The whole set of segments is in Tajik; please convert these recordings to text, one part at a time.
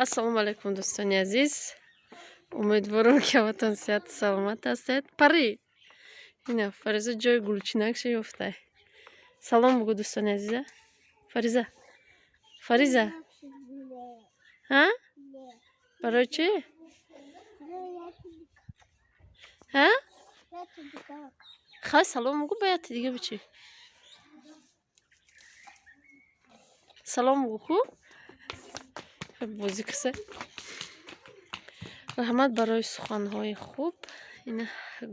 Ассалому алайкум, дӯстони азиз. Умедворам, ки ҳаматон сиҳату саломат ҳастед. Пари, ина Фариза ҷои гулчинакша ёфтай. Салом бугӯ, дӯстони азиза. Фариза, Фариза, ҳа, барои чӣ? Ҳа, хай, салом бугӯ, ба яти дига бичӣ. Салом бугӯ, ку бозӣ каса. Раҳмат барои суханҳои хуб. Ина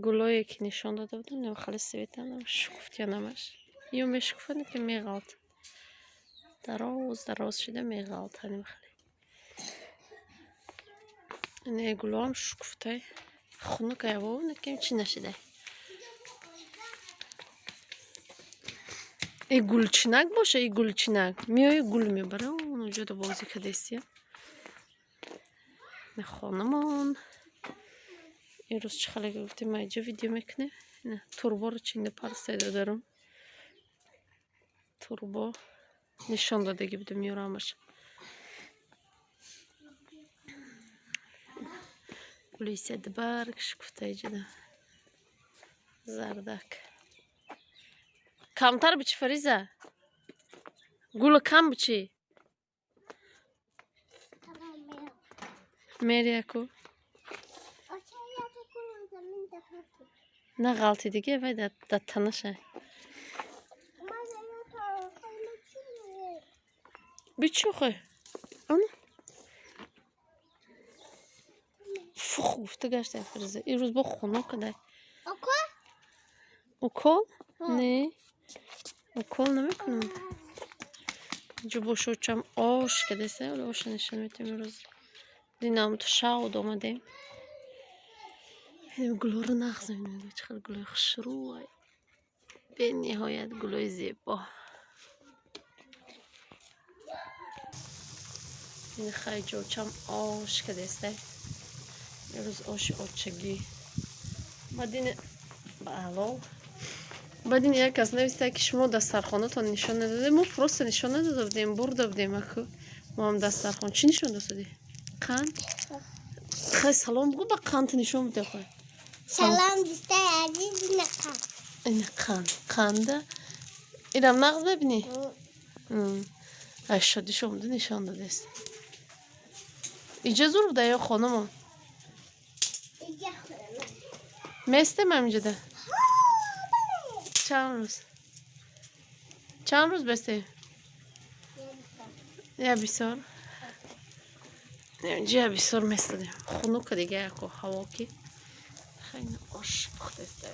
гулое, ки нишон дода будам, нем хали светана шукуфт ё намаш, ё мешукуфад, ки меғалт, дароз дароз шуда меғалта. Нем хали ина гулоам шукуфтай. Хунукая во, наким чӣ нашидай. И гулчинак боша, и гулчинак меои, гул мебара. Онҷода бозӣ кадестия. Хонамон имрӯз чӣ халега гуфтем, ма иҷо видео мекунем. Турборо чинда парстай додарам, турбо нишон додагӣ будем ёрамаш. Гули седбарг шукуфта, иҷода зардак. Камтар бичи, Фариза, гула кам бичи. Мерияку на ғалти диге, вай дар танаша бичи. Хой, ана фух гуфта гашта. Фариза, ирӯз бо хунук кадай. Укол не, укол намекунам. Инҷо бошочам ош кадеса, оша нишон метем. Имрӯз динам ту шавд омадем. Гулҳоро нағз мебинед, чӣ қадр гулои хушрӯй, бениҳоят гулои зебо. Ин хайҷочам ош кадеста. Имрӯз оши очагӣ бадин ба ҳалол. Баъд ин як кас нависта, ки шумо дастархонатон нишон надодем. Мо просто нишон надода будем, бурда будем. Аку мо ҳам дастархон чӣ нишон додӣ? Қанд. Хай, салом бугӯ, ба қанд нишон биде, хой. Салом, дӯстои азиз, ина қанд. Ина қанд, қанда инам нағз мебинӣ. Ай, шодиш омада, нишон додест. Иҷо зур буда ё хонамон? Иҷа хонамон. Местем ҳаминҷода чанд рӯз? Чанд рӯз бестем? Я бисёр инҷа бисёр местадем, хунука дига яко ҳаво ки. Хайна ош пухтеста.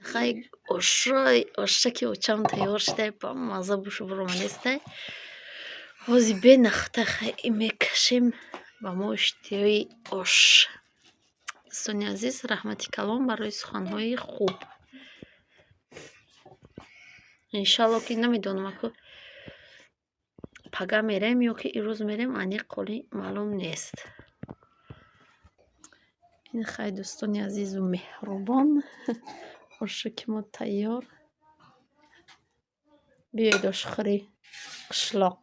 Хай, ошой оша ки очам тайёр шудай, ба мазза бушу буромадестай. Ҳози бенахта хай мекашем, ба мо иштиҳои ош. Дӯстони азиз, раҳмати калон барои суханҳои хуб. Иншалло, ки намедонам, аку пага мерем ё ки ирӯз мерем, аниқ ҳоли маълум нест. Ин хай, дӯстони азизу меҳрубон, оша ки мо тайёр. Биёед ошхӯрӣ қишлоқ.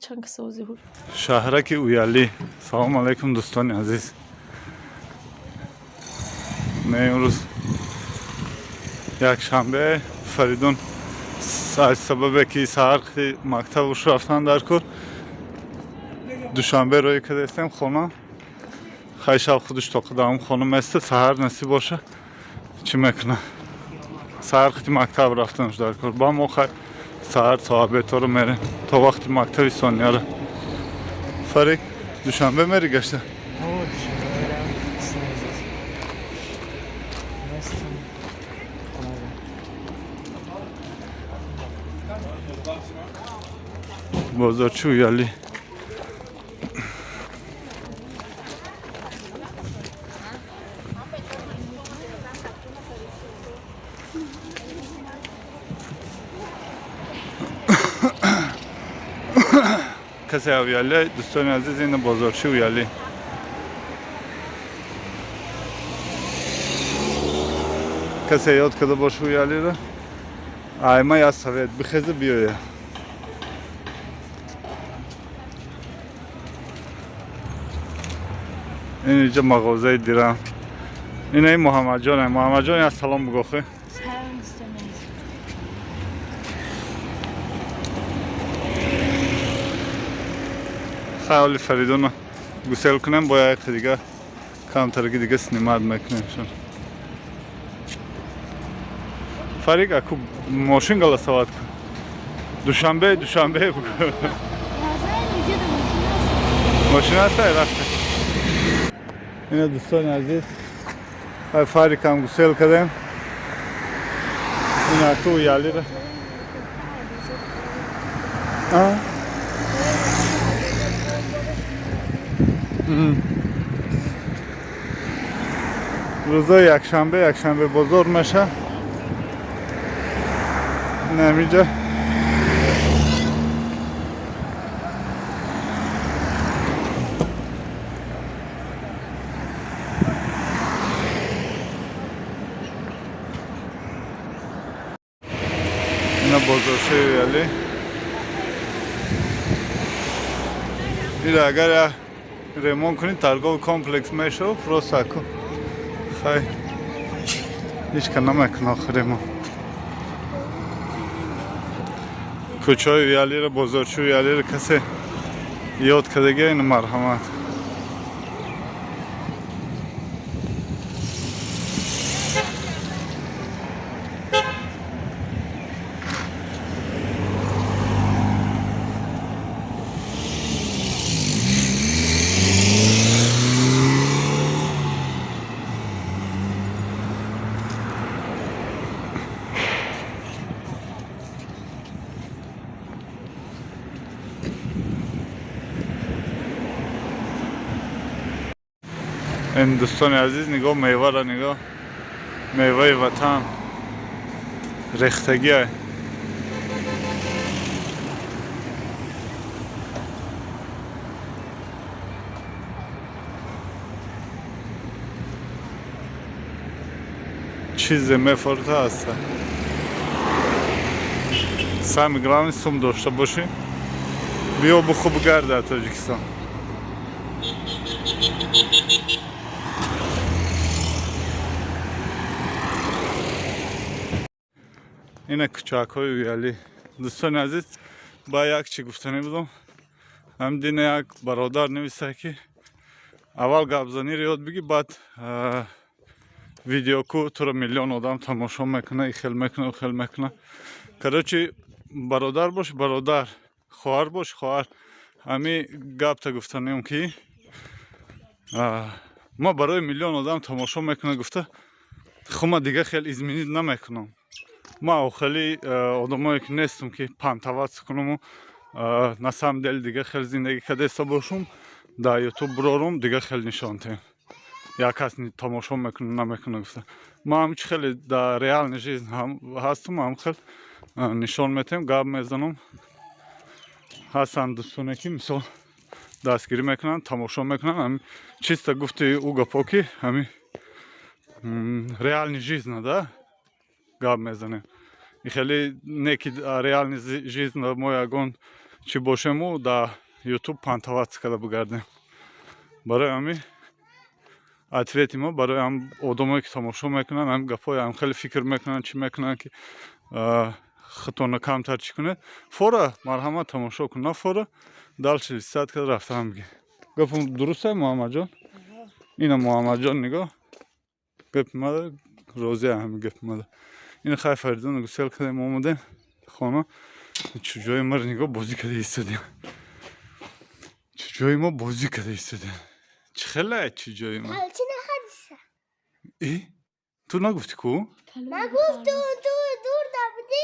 Чанд каса ози. Шаҳраки Уялӣ. Салому алайкум, дӯстони азиз. Ме имрӯз якшанбе. Фаридун аз сабабе ки саҳар мактабуш рафтан дар кор, Душанбе роҳӣ кардастем хона. Хай, шаб худуш то қадам хона места, саҳар насиб боша, чӣ мекуна, саҳар хити мактаб рафтанш дар кор. Ба мо хай саҳар то обедторо мерем, то вақти мактаби сонияра. Фарик, Душанбе мери гашта? О, Душанбе мерам, дӯстони азиз. Местам хонада. Бозорчи Уялӣ. Касе Уялӣ, дӯстони азиз, ина бозорчи Уялӣ. Касе ёд карда боша Уялиро, айма я совет бихеза биёя. Ин иҷа мағозаи дирам. Ина ин Муҳаммадҷон. Муҳаммадҷон, я салом бугӯ хе. Салом, дӯстони азиз. Хайоли Фаридуна гусел кунем, бо як дига камтараги дига снимать мекунем шон. Фарик, аку мошин голосовать кун. Душанбе, Душанбе бугӯ. Мошин аст, рафта. Ина, дӯстони азиз, хай Фарикам гусел кардем. Ина аку Уялира. А? Рӯзои якшанбе, якшанбе бозор меша. Намиҷа. Ина бозорчаи Уяли. Ира агар я ремонт кунӣ, торговый комплекс мешав, просто аку. Хай. Ҳеч ка намекуна охир ремонт. Кӯчаҳои Уялиро, бозорчаи Уялиро касе ёд кардагия, ина марҳамат. Ин, дӯстони азиз, нигоҳ, мевара нигоҳ, меваи ватан рехтагиай. Чизе мефорта ҳаста. Самый главный, сум дошта бошӣ, биё буху бигард дар Тоҷикистон. Ина кӯчакҳои Уялӣ. Дӯстони азиз, ба як чӣ гуфтанӣ будам. Ҳам дина як бародар нависта, ки аввал гапзаниро ёд бигӣ, баъд видеоку туро миллион одам тамошо мекуна, и хел мекуна, хел мекуна. Короче, бародар бош, бародар, хоҳар бош, хоҳар. Ҳами гапта гуфтанем, ки ма барои миллион одам тамошо мекуна гуфта, хума дига хел изменить намекунам. Ма хеле одамое ки нестам, ки понтоваться кунаму на самом деле дига хел зиндагӣ кардеста бошум, дар Ютуб бирорум, дига хел нишон тем. Як кас тамошо мекуна, намекуна гуфта. Ма ҳам чи хеле дар реальный жизнь ҳастам, ҳам хел нишон метем, гап мезанам. Ҳастанд дӯстоне, ки мисол дастгирӣ мекунанд, тамошо мекунанд. Ҳами чисто гуфти ӯ гапо, ки ҳами реальный жизнь да гап мезанем. И хеле не ки реальный жизнь мо ягон чӣ бошему, дар Ютуб понтоваться карда бигардем. Барои ҳами ответи мо барои ҳам одамое, ки тамошо мекунанд, ҳам гапҳои ҳам хеле фикр мекунанд, чӣ мекунанд, ки худтонро камтар чӣ кунед. Фора марҳамат, тамошо кун, на фора дальше листать карда рафтаам бигӣ. Гапам дуруст, Муҳаммадҷон? Ина Муҳаммадҷон нигоҳ, гапи мада розия, ҳами гапи мада. Ина хай Фаридуна гусел кардем, омадем хона. Чуҷои маро нигоҳ, бозӣ карда истодем. Чуҷои мо бозӣ карда истодем. Чӣ хеле чуҷои мо? Калчи нахадиса. Э, ту нагуфтӣ ку? Ман гуфтум, ту дур набудӣ,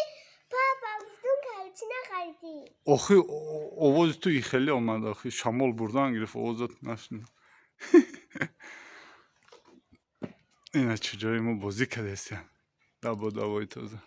папа гуфтум, калчи нахаридӣ. Охи овози ту и хеле омад, охи шамол бурдан гирифт, овозат нашунид. Ина чуҷои мо бозӣ карда истем. Дабо давои тоза.